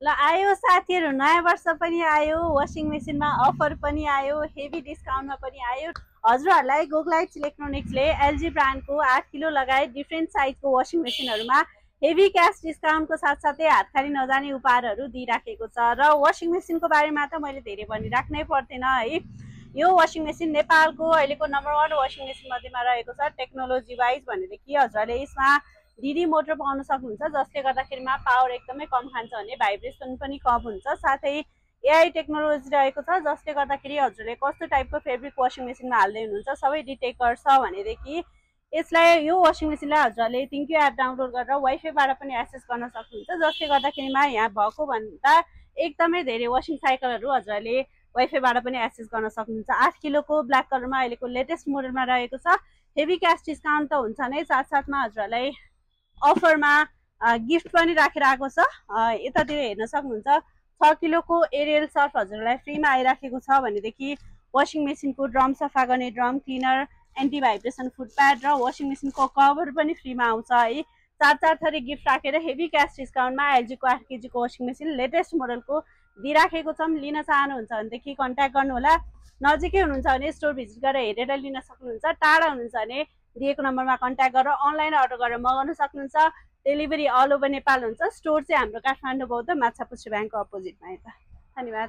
ल आयो साथीहरू, नयाँ वर्ष पनि आयो, वासिङ मेसिनमा अफर पनि आयो, हेभी डिस्काउन्टमा पनि आयो। हजुरहरूलाई गोगलाइट्स इलेक्ट्रोनिक्सले एलजी ब्रान्डको 8 किलो लगायत डिफ्रेन्ट साइजको वासिङ मेसिनहरूमा हेभी क्यास डिस्काउन्टको साथसाथै हात खाली नजाने उपहारहरू दिइराखेको छ। र वासिङ मेसिनको बारेमा त मैले धेरै भनिराख्नै पर्दैन है। यो वासिङ मेसिन नेपालको अहिलेको नम्बर 1 वासिङ मेसिन मध्येमा रहेको छ टेक्नोलोजी वाइज भनेदेखि। हजुरहरूले यसमा डिडी मोटर पाउन सक्नुहुन्छ, जसले गर्दाखेरिमा पावर एकदमै कम खान्छ भने भाइब्रेसन पनि कम हुन्छ। साथै एआई टेक्नोलोजी रहेको छ, जसले गर्दाखेरि हजुरले कस्तो टाइपको फेब्रिक वासिङ मेसिनमा हाल्दै हुनुहुन्छ सबै डिटेक्ट गर्छ भनेदेखि यसलाई यो वासिङ मेसिनलाई हजुरले थिङ्क्यू एप डाउनलोड गरेर वाइफाईबाट पनि एक्सेस गर्न सक्नुहुन्छ, जसले गर्दाखेरिमा यहाँ भएको भन्दा एकदमै धेरै वासिङ साइकलहरू हजुरले वाइफाईबाट पनि एक्सेस गर्न सक्नुहुन्छ। 8 किलोको ब्ल्याक कलरमा अहिलेको लेटेस्ट मोडलमा रहेको छ। हेभी क्यास डिस्काउन्ट त हुन्छ नै, साथसाथमा हजुरलाई अफरमा गिफ्ट पनि राखेर आएको छ। यतातिर हेर्न सक्नुहुन्छ 6 किलोको एरियल सर्फ हजुरलाई फ्रीमा आइराखेको छ भनेदेखि वासिङ मेसिनको ड्रम सफा गर्ने drum cleaner, anti vibration foot pad र वासिङ मेसिनको कभर पनि फ्रीमा आउँछ है। चार थरी गिफ्ट राखेर हेभी क्यास डिस्काउन्टमा एलजीको 8 केजीको वासिङ मेसिन लेटेस्ट मोडलको दिइराखेको छौँ। लिन चाहनुहुन्छ भनेदेखि कन्ट्याक्ट गर्नुहोला। नजिकै हुनुहुन्छ भने स्टोर भिजिट गरेर हेरेर लिन सक्नुहुन्छ। टाढा हुनुहुन्छ भने दिएको नम्बरमा कन्ट्याक्ट गरेर अनलाइन अर्डर गरेर मगाउन सक्नुहुन्छ। डेलिभरी अल ओभर नेपाल हुन्छ। स्टोर चाहिँ हाम्रो काठमाडौँ बौद्ध माछापुच्छ्रे ब्याङ्कको अपोजिटमा। यता धन्यवाद।